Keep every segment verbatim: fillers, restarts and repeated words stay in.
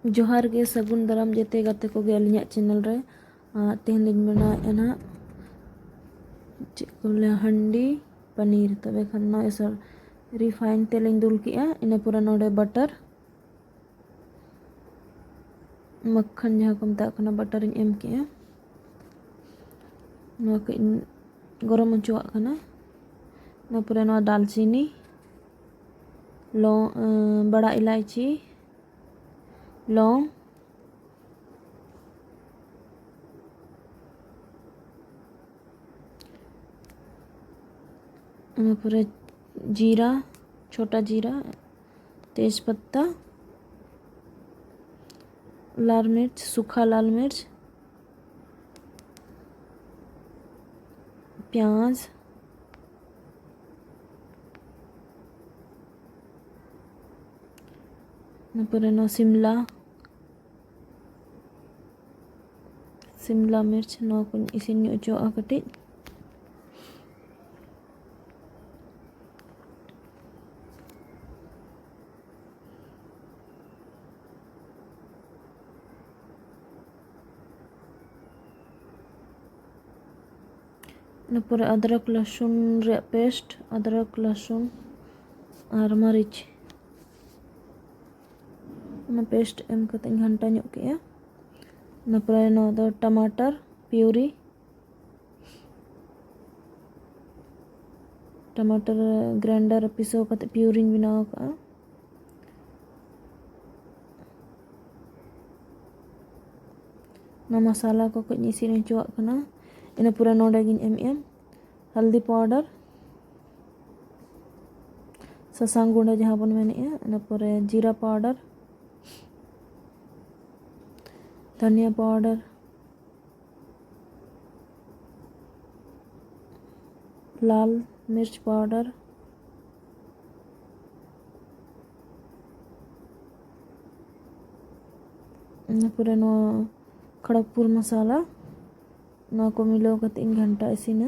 ᱡᱚᱦᱟᱨ ᱜᱮ, ᱥᱟᱹᱜᱩᱱ ᱫᱟᱨᱟᱢ ᱡᱮᱛᱮ ᱜᱟᱛᱮ ᱠᱚᱜᱮ ᱟᱹᱞᱤᱧᱟᱜ ᱪᱮᱱᱮᱞ ᱨᱮ᱾ ᱟᱨ ᱛᱮᱦᱮᱧ ᱞᱤᱧ ᱵᱮᱱᱟᱣᱮᱫᱼᱟ ᱱᱟᱦᱟᱜ, ᱪᱮᱫ ᱠᱚ ᱞᱟᱹᱭᱟ, ᱦᱟᱺᱰᱤ ᱯᱟᱱᱤᱨ᱾ ᱛᱚᱵᱮ ᱠᱷᱟᱱ ᱱᱚᱣᱟ ᱨᱤᱯᱷᱟᱭᱤᱱ ᱛᱮᱞᱤᱧ ᱫᱩᱞ ᱠᱮᱜᱼᱟ, ᱤᱱᱟᱹ ᱯᱚᱨᱮ ᱱᱚᱰᱮ ᱵᱟᱴᱟᱨ, ᱢᱟᱠᱷᱟᱱ ᱡᱟᱦᱟᱸ ᱠᱚ ᱢᱮᱛᱟᱜ ᱠᱟᱱᱟ, ᱵᱟᱴᱟᱨᱤᱧ ᱮᱢ ᱠᱮᱜᱼᱟ᱾ ᱱᱚᱣᱟ ᱠᱟᱹᱡ ᱤᱧ ᱜᱚᱨᱚᱢ ᱦᱚᱪᱚᱣᱟᱜ ᱠᱟᱱᱟ᱾ ᱤᱱᱟᱹ ᱯᱚᱨᱮ ᱱᱚᱣᱟ ᱫᱟᱞᱪᱤᱱᱤ, ᱞᱚ-, ᱵᱟᱲᱟ ᱤᱞᱟᱭᱪᱤ, ᱞᱚᱝ, ᱤᱱᱟᱹ ᱯᱚᱨᱮ ᱡᱤᱨᱟ, ᱪᱷᱳᱴᱟ ᱡᱤᱨᱟ, ᱛᱮᱡᱽ ᱯᱟᱛᱟ, ᱞᱟᱞ ᱢᱤᱨᱪ, ᱥᱩᱠᱷᱟ ᱞᱟᱞ ᱢᱤᱨᱪ, ᱯᱮᱸᱭᱟᱡᱽ, ᱤᱱᱟᱹ ᱯᱚᱨᱮ ᱱᱚᱣᱟ ᱥᱤᱢᱞᱟ, ᱥᱤᱢᱞᱟ ᱢᱤᱨᱪ, ᱱᱚᱣᱟ ᱠᱚᱧ ᱤᱥᱤᱱ ᱧᱚᱜ ᱦᱚᱪᱚᱣᱟᱜᱼᱟ ᱠᱟᱹᱴᱤᱡ᱾ ᱤᱱᱟᱹ ᱯᱚᱨᱮ ᱟᱫᱽᱨᱚᱠ ᱞᱟᱹᱥᱩᱱ ᱨᱮᱭᱟᱜ ᱯᱮᱥᱴ, ᱟᱫᱽᱨᱚᱠ ᱞᱟᱹᱥᱩᱱ ᱟᱨ ᱢᱟᱹᱨᱤᱪ, ᱚᱱᱟ ᱯᱮᱥᱴ ᱮᱢ ᱠᱟᱛᱮ ᱤᱧ ᱜᱷᱟᱱᱴᱟ ᱧᱚᱜ ᱠᱮᱜᱼᱟ᱾ ᱤᱱᱟᱹ ᱯᱚᱨᱮ ᱱᱚᱣᱟ ᱫᱚ ᱴᱟᱢᱟᱴᱟᱨ ᱯᱤᱭᱩᱨᱤ, ᱴᱟᱢᱟᱴᱟᱨ ᱜᱨᱟᱭᱱᱰᱟᱨ ᱨᱮ ᱯᱤᱥᱟᱹᱣ ᱠᱟᱛᱮ ᱯᱤᱭᱩᱨᱤᱧ ᱵᱮᱱᱟᱣ ᱟᱠᱟᱫᱼᱟ᱾ ᱚᱱᱟ ᱢᱚᱥᱞᱟ ᱠᱚ ᱠᱟᱹᱡ ᱤᱧ ᱤᱥᱤᱱ ᱦᱚᱪᱚᱣᱟᱜ ᱠᱟᱱᱟ᱾ ᱤᱱᱟᱹ ᱯᱚᱨᱮ ᱱᱚᱰᱮ ᱜᱤᱧ ᱮᱢᱮᱜᱼᱟ ᱦᱚᱞᱫᱤ ᱯᱟᱣᱰᱟᱨ, ᱥᱟᱥᱟᱝ ᱜᱩᱸᱰᱟᱹ ᱡᱟᱦᱟᱸ ᱵᱚᱱ ᱢᱮᱱᱮᱜᱼᱟ, ᱤᱱᱟᱹ ᱯᱚᱨᱮ ᱡᱤᱨᱟ ᱯᱟᱣᱰᱟᱨ, ᱫᱷᱟᱱᱤᱭᱟ ᱯᱟᱣᱰᱟᱨ, ᱞᱟᱞ ᱢᱤᱨᱪ ᱯᱟᱣᱰᱟᱨ, ᱤᱱᱟᱹ ᱯᱚᱨᱮ ᱱᱚᱣᱟ ᱠᱷᱚᱲᱚᱜᱽᱯᱩᱨ ᱢᱚᱥᱟᱞᱟ, ᱱᱚᱣᱟ ᱠᱚ ᱢᱤᱞᱟᱹᱣ ᱠᱟᱛᱮ ᱤᱧ ᱜᱷᱟᱱᱴᱟ ᱤᱥᱤᱱᱟ᱾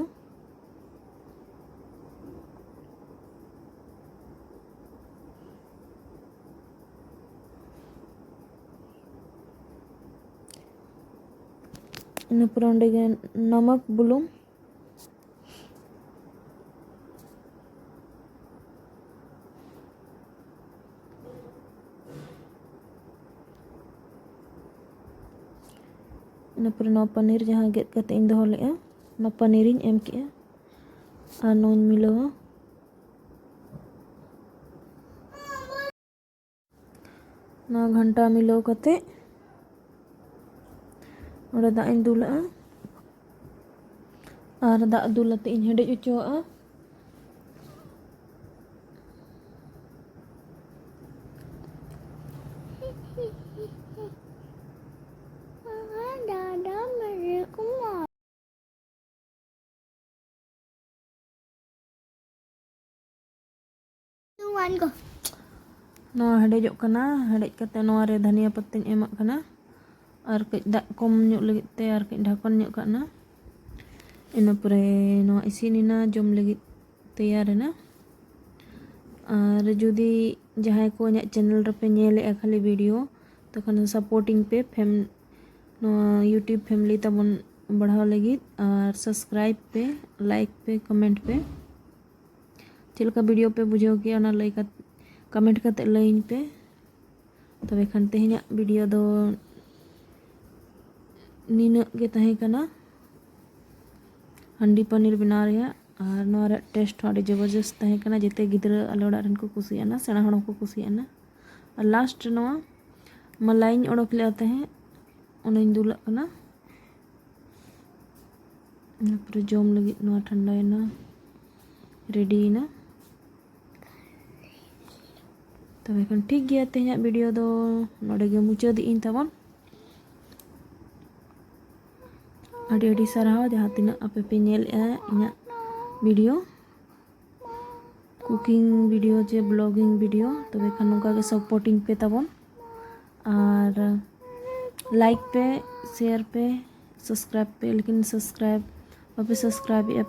ᱤᱱᱟᱹ ᱯᱚᱨᱮ ᱚᱸᱰᱮ ᱜᱮ ᱱᱟᱢᱟᱠ, ᱵᱩᱞᱩᱝ᱾ ᱤᱱᱟᱹ ᱯᱚᱨᱮ ᱱᱚᱣᱟ ᱯᱟᱱᱤᱨ ᱡᱟᱦᱟᱸ ᱜᱮᱫ ᱠᱟᱛᱮ ᱤᱧ ᱫᱚᱦᱚ ᱞᱮᱫᱼᱟ, ᱚᱱᱟ ᱯᱟᱱᱤᱨᱤᱧ ᱮᱢ ᱠᱮᱜᱼᱟ ᱟᱨ ᱱᱚᱣᱟᱧ ᱢᱤᱞᱟᱹᱣᱟ᱾ ᱱᱚᱣᱟ ᱜᱷᱟᱱᱴᱟ ᱢᱤᱞᱟᱹᱣ ᱠᱟᱛᱮ ᱚᱸᱰᱮ ᱫᱟᱜ ᱤᱧ ᱫᱩᱞᱟᱜᱼᱟ ᱟᱨ ᱫᱟᱜ ᱫᱩᱞ ᱟᱛᱮ ᱤᱧ ᱦᱮᱰᱮᱡ ᱦᱚᱪᱚᱣᱟᱜᱼᱟ᱾ ᱱᱚᱣᱟ ᱦᱮᱰᱮᱡᱚᱜ ᱠᱟᱱᱟ᱾ ᱦᱮᱰᱮᱡ ᱠᱟᱛᱮ ᱱᱚᱣᱟ ᱨᱮ ᱫᱷᱟᱱᱤᱭᱟ ᱯᱟᱛᱟᱧ ᱮᱢᱟᱜ ᱠᱟᱱᱟ ᱟᱨ ᱠᱟᱹᱡ ᱫᱟᱜ ᱠᱚᱢ ᱧᱚᱜ ᱞᱟᱹᱜᱤᱫ ᱛᱮ ᱟᱨ ᱠᱟᱹᱡ ᱰᱷᱟᱠᱚᱱ ᱧᱚᱜ ᱠᱟᱜ ᱱᱟ᱾ ᱤᱱᱟᱹ ᱯᱚᱨᱮ ᱱᱚᱣᱟ ᱤᱥᱤᱱ ᱮᱱᱟ, ᱡᱚᱢ ᱞᱟᱹᱜᱤᱫ ᱛᱮᱭᱟᱨ ᱮᱱᱟ᱾ ᱟᱨ ᱡᱩᱫᱤ ᱡᱟᱦᱟᱸᱭ ᱠᱚ ᱤᱧᱟᱹᱜ ᱪᱮᱱᱮᱞ ᱨᱮᱯᱮ ᱧᱮᱞᱮᱜᱼᱟ ᱠᱷᱟᱹᱞᱤ ᱵᱷᱤᱰᱤᱭᱳ, ᱛᱚᱠᱷᱚᱱ ᱫᱚ ᱥᱟᱯᱳᱨᱴᱤᱝ ᱯᱮ ᱯᱷᱮᱢ ᱱᱚᱣᱟ ᱭᱩᱴᱤᱭᱩᱵᱽ ᱯᱷᱮᱢᱤᱞᱤ ᱛᱟᱵᱚᱱ ᱵᱟᱲᱦᱟᱣ ᱞᱟᱹᱜᱤᱫ, ᱟᱨ ᱥᱟᱵᱥᱠᱨᱟᱭᱤᱵᱽ ᱯᱮ, ᱞᱟᱭᱤᱠ ᱯᱮ, ᱠᱚᱢᱮᱱᱴ ᱯᱮ᱾ ᱪᱮᱫ ᱞᱮᱠᱟ ᱵᱷᱤᱰᱤᱭᱳ ᱯᱮ ᱵᱩᱡᱷᱟᱹᱣ ᱠᱮᱜᱼᱟ, ᱚᱱᱟ ᱞᱟᱹᱭ ᱠᱟᱛᱮ, ᱠᱚᱢᱮᱱᱴ ᱠᱟᱛᱮ ᱞᱟᱹᱭᱟᱹᱧ ᱯᱮ᱾ ᱛᱚᱵᱮ ᱠᱷᱟᱱ ᱛᱮᱦᱮᱧᱟᱜ ᱵᱷᱤᱰᱤᱭᱳ ᱫᱚ ᱱᱤᱱᱟᱹᱜ ᱜᱮ ᱛᱟᱦᱮᱸ ᱠᱟᱱᱟ ᱦᱟᱺᱰᱤ ᱯᱟᱱᱤᱨ ᱵᱮᱱᱟᱣ ᱨᱮᱭᱟᱜ᱾ ᱟᱨ ᱱᱚᱣᱟ ᱨᱮᱭᱟᱜ ᱴᱮᱥᱴ ᱦᱚᱸ ᱟᱹᱰᱤ ᱡᱚᱵᱚᱨᱡᱚᱥᱛ ᱛᱟᱦᱮᱸ ᱠᱟᱱᱟ, ᱡᱮᱛᱮ ᱜᱤᱫᱽᱨᱟᱹ ᱟᱞᱮ ᱚᱲᱟᱜ ᱨᱮᱱ ᱠᱚ ᱠᱩᱥᱤᱭᱟᱜᱼᱟ, ᱥᱮᱬᱟ ᱦᱚᱲ ᱦᱚᱸᱠᱚ ᱠᱩᱥᱤᱭᱟᱜᱼᱟ᱾ ᱟᱨ ᱞᱟᱥᱴ ᱨᱮ ᱱᱚᱣᱟ ᱢᱟᱞᱟᱭᱤᱧ ᱚᱰᱚᱠ ᱞᱮᱫᱼᱟ ᱛᱟᱦᱮᱸᱫ, ᱚᱱᱟᱧ ᱫᱩᱞᱟᱜ ᱠᱟᱱᱟ᱾ ᱤᱱᱟᱹ ᱯᱚᱨᱮ ᱡᱚᱢ ᱞᱟᱹᱜᱤᱫ ᱱᱚᱣᱟ ᱴᱷᱟᱱᱰᱟᱭᱮᱱᱟ, ᱨᱮᱰᱤᱭᱮᱱᱟ᱾ ᱛᱚᱵᱮ ᱠᱷᱟᱱ ᱴᱷᱤᱠ ᱜᱮᱭᱟ, ᱛᱮᱦᱮᱧᱟᱜ ᱵᱷᱤᱰᱤᱭᱳ ᱫᱚ ᱱᱚᱰᱮ ᱜᱮ ᱢᱩᱪᱟᱹᱫᱮᱜ ᱟᱹᱧ ᱛᱟᱵᱚᱱ᱾ ᱟᱹᱰᱤ ᱟᱹᱰᱤ ᱥᱟᱨᱦᱟᱣ ᱡᱟᱦᱟᱸ ᱛᱤᱱᱟᱹᱜ ᱟᱯᱮ ᱯᱮ ᱧᱮᱞᱮᱜᱼᱟ ᱤᱧᱟᱹᱜ ᱵᱷᱤᱰᱤᱭᱳ, ᱠᱩᱠᱤᱝ ᱵᱷᱤᱰᱤᱭᱳ ᱪᱮ ᱵᱞᱚᱜᱤᱝ ᱵᱷᱤᱰᱤᱭᱳ᱾ ᱛᱚᱵᱮ ᱠᱷᱟᱱ ᱱᱚᱝᱠᱟ ᱜᱮ ᱥᱟᱯᱳᱨᱴᱤᱝ ᱯᱮ ᱛᱟᱵᱚᱱ, ᱟᱨ ᱞᱟᱭᱤᱠ ᱯᱮ, ᱥᱮᱭᱟᱨ ᱯᱮ, ᱥᱟᱵᱥᱠᱨᱟᱭᱤᱵᱽ ᱯᱮ, ᱞᱮᱠᱤᱱ ᱥᱟᱵᱥᱠᱨᱟᱭᱤᱵᱽ ᱵᱟᱯᱮ ᱥᱟᱵᱥᱠᱨᱟᱭᱤᱵᱮᱜᱼᱟ᱾